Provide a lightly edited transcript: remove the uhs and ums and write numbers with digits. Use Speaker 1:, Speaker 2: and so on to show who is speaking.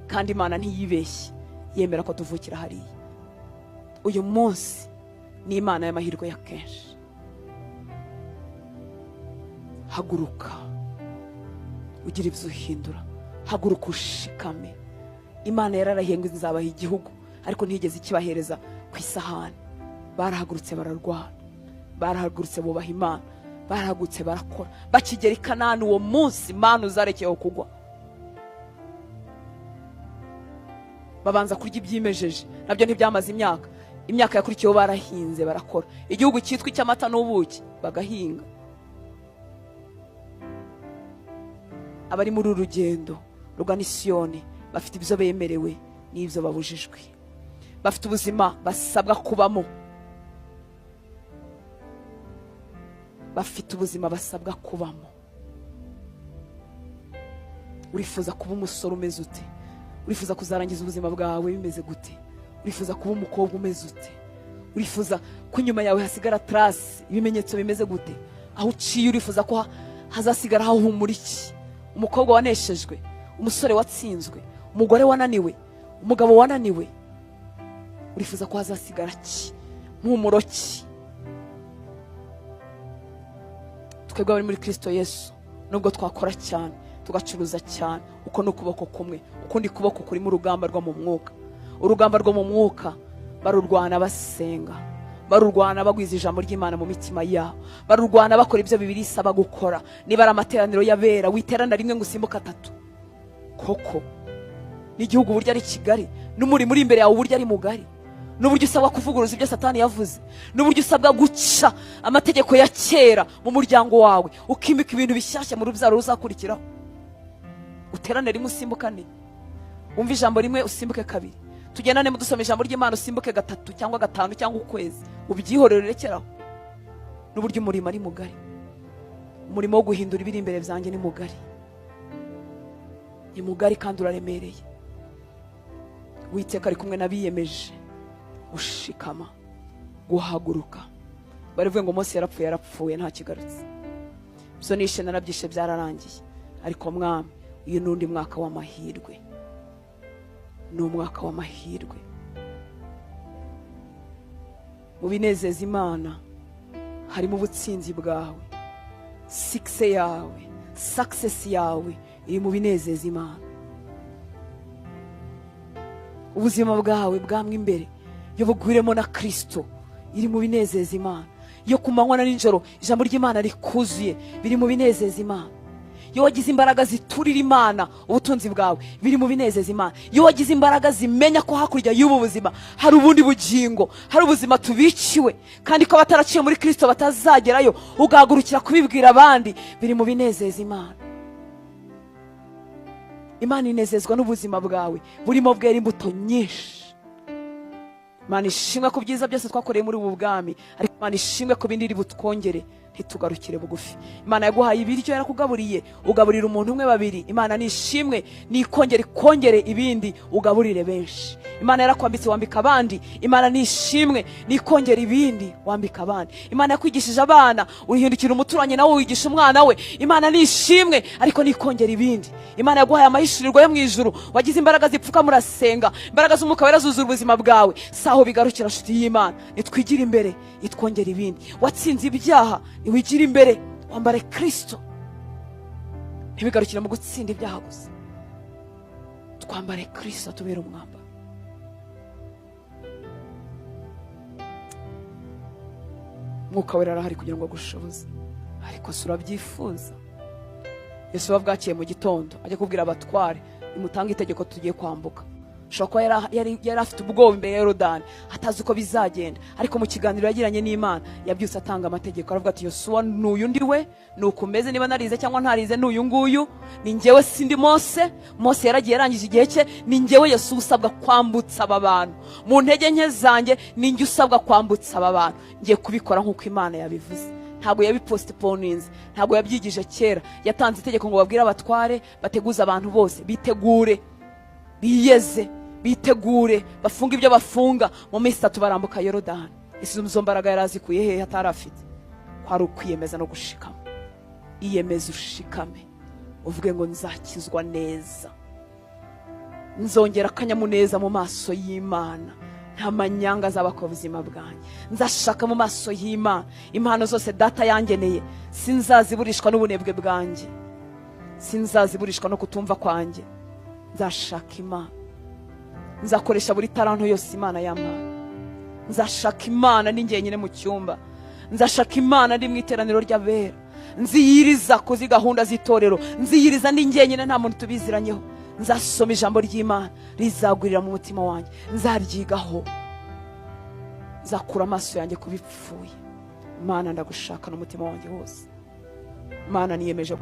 Speaker 1: Kandi Imana ntiyibeshye, yemera ko tuvukira hariya. Uyu munsi ni Imana y'amahirwe ya kenshi. Haguruka ugira ibyo uhindura, haguruka ushikame. Imana yararahiye ngo izabaha igihugu, ariko ntiyigeze ikibahereza ku isahani. Barahagurutse bararwana, barahagurutse bubaha Imana, barahagurutse barakora. Bakigera i Kanani uwo munsi manu zarekeyeho kugwa. Babanza kurya ibyimejeje, nabyo ntibyamaze imyaka. Imyaka yakurikiyeho barahinze barakora, igihugu cyitwa icy'amata n'ubuki bagahinga. Abari muri uru rugendo rugana i Siyoni bafite ibyo bemerewe n'ibyo babujijwe, bafite ubuzima basabwa kubamo, bafite ubuzima basabwa kubamo. Urifuza kuba umusore umeze ute? Urifuza kuzarangiza ubuzima bwawe bimeze gute? Urifuza kuba umukobwa umeze ute? Urifuza ko inyuma yawe hasigara trace, ibimenyetso bimeze gute? Aho uciye urifuza ko hazasigara hahumura iki? Umukobwa waneshejwe, umusore watsinzwe, umugore wananiwe, umugabo wananiwe, urifuza ko hazasigara ki? Mpumuro ki? Twebwe abari muri Kristo Yesu, nubwo twakora cyane tugacuruza cyane, uko ni ukuboko kumwe, ukundi kuboko kurimo urugamba rwo mu mwuka. Urugamba rwo mu mwuka barurwana basenga, barurwana bagwiza ijambo ry'Imana mu mitima yabo, barurwana bakora ibyo Bibiliya isaba gukora. Niba ari amateraniro y'abera, witerana rimwe ngo usimbuke atatu. Koko n'igihugu uburyo ari kigari, n'umurimo uri imbere yawe uburyo ari mugari, n'uburyo usabwa kuvuguruza ibyo Satani yavuze, n'uburyo usabwa guca amategeko ya kera mu muryango wawe, ukimika ibintu bishyashya mu rubyaro ruzakurikiraho. Uterane rimwe usimbukane, wumve ijambo rimwe usimbuke kabiri, tugendane dusoma ijambo ry'Imana usimbuke gatatu cyangwa gatanu cyangwa ukwezi, ubyihorere urekeraho. N'uburyo umurimo ari mugari, umurimo wo guhindura ibiri imbere byanjye ni mugari, ni mugari kandi uraremereye. Uwiteka ari kumwe n'abiyemeje gushikama, guhaguruka. Barivuye ngo Mose yarapfuye, yarapfuye nta kigarutse, ibyo nishe narabyishe byararangiye. Ariko Mwami, uyu ni undi mwaka w'amahirwe, ni umwaka w'amahirwe. Mu binezeza Imana harimo ubutsinzi bwawe, sikise yawe, success yawe iri mu binezeza Imana. Ubuzima bwawe bwamwe imbere iyo bugwiremo na Kristo iri mu binezeza Imana. Iyo ku manywa na nijoro ijambo ry'Imana rikuzuye, biri mu binezeza Imana. Iyo wagize imbaraga ziturira Imana ubutunzi bwawe, biri mu binezeza Imana. Iyo wagize imbaraga zimenya ko hakurya y'ubu buzima hari ubundi bugingo, hari ubuzima tubikiwe, kandi ko abataraciye muri Kristo batazagerayo, ugahagurukira kubibwira abandi, biri mu binezeza Imana. Imana inezezwa n'ubuzima bwawe burimo bwera imbuto nyinshi. Imana ishimwe ku byiza byose twakoreye muri ubu bwami, ariko Imana ishimwe ku bindi iri butwongere, ntitugarukire bugufi. Imana yaguhaye ibiryo, yarakugaburiye, ugaburira umuntu umwe babiri. Imana nishimwe, nikongere ikongere ibindi, ugaburire benshi. Imana yarakwambitse, wambika abandi. Imana nishimwe, nikongere ibindi, wambika abandi. Imana yakwigishije abana, urihindukira umuturanyi nawe wigisha umwana we. Imana nishimwe, ariko nikongere ibindi. Imana yaguhaye amahishurirwa yo mu ijuru, wagize imbaraga zipfuka murasenga, imbaraga z'umwuka wera zuzura ubuzima bwawe. Si aho bigarukira nshuti y'Imana, nitwigire imbere, itwongere ibindi. Watsinze ibyaha, niwigire imbere, wambare Kristo. Ntibigarukire mu gutsinda ibyaha gusa, twambare Kristo atubere umwambaro. Mwuka wera arahari kugira ngo agushoboze, ariko si urabyifuza. Yesu bwakiye mu gitondo ajya kubwira abatware, nimutange itegeko tugiye kwambuka. Ashobora kuba yari afite ubwoba imbere ya Yorodani, atazi uko bizagenda, ariko mu kiganiro yagiranye n'Imana yabyutse atanga amategeko, aravuga ati Yosuwa n'uyu ndi we, ni uko umeze, niba narize cyangwa ntarize, n'uyu nguyu ni njyewe, sindi Mose. Mose yaragiye yarangije igihe cye, ni njyewe Yesu usabwa kwambutsa aba bantu mu ntege nke zanjye, ni njye usabwa kwambutsa aba bantu, ngiye kubikora nk'uko Imana yabivuze. Ntabwo yabiposiponinze, ntabwo yabyigije kera, yatanze itegeko ngo babwire abatware, bateguze abantu bose, bitegure, biyeze, bitegure, bafunge ibyo bafunga. Mu minsi itatu barambuka Yorodani. Izo mbaraga yari azikuye hehe atari afite? Kwari ukwiyemeza no gushikama. Iyemeze ushikame, uvuge ngo nzakizwa neza. Nzongera akanyamuneza mu maso y'Imana. Nta manyanga azaba ku buzima bwanjye. Nzashaka mu maso y'Imana. Impano zose Data yangeneye sinzaziburishwa n'ubunebwe bwanjye, sinzaziburishwa no kutumva kwanjye. Nzashaka Imana, nzakoresha buri taranto yose Imana yampaye. Nzashaka Imana ndi njyenyine mu cyumba, nzashaka Imana ndi mu iteraniro ry'abera, nziyiriza kuzi gahunda z'itorero, nziyiriza ndi njyenyine, nta muntu tubiziranyeho. Nzasoma ijambo ry'Imana, rizagwirira mu mutima wanjye, nzaryigaho, nzakura amaso yanjye ku bipfuye. Imana, ndagushaka n'umutima wanjye wose. Imana, niyemeje.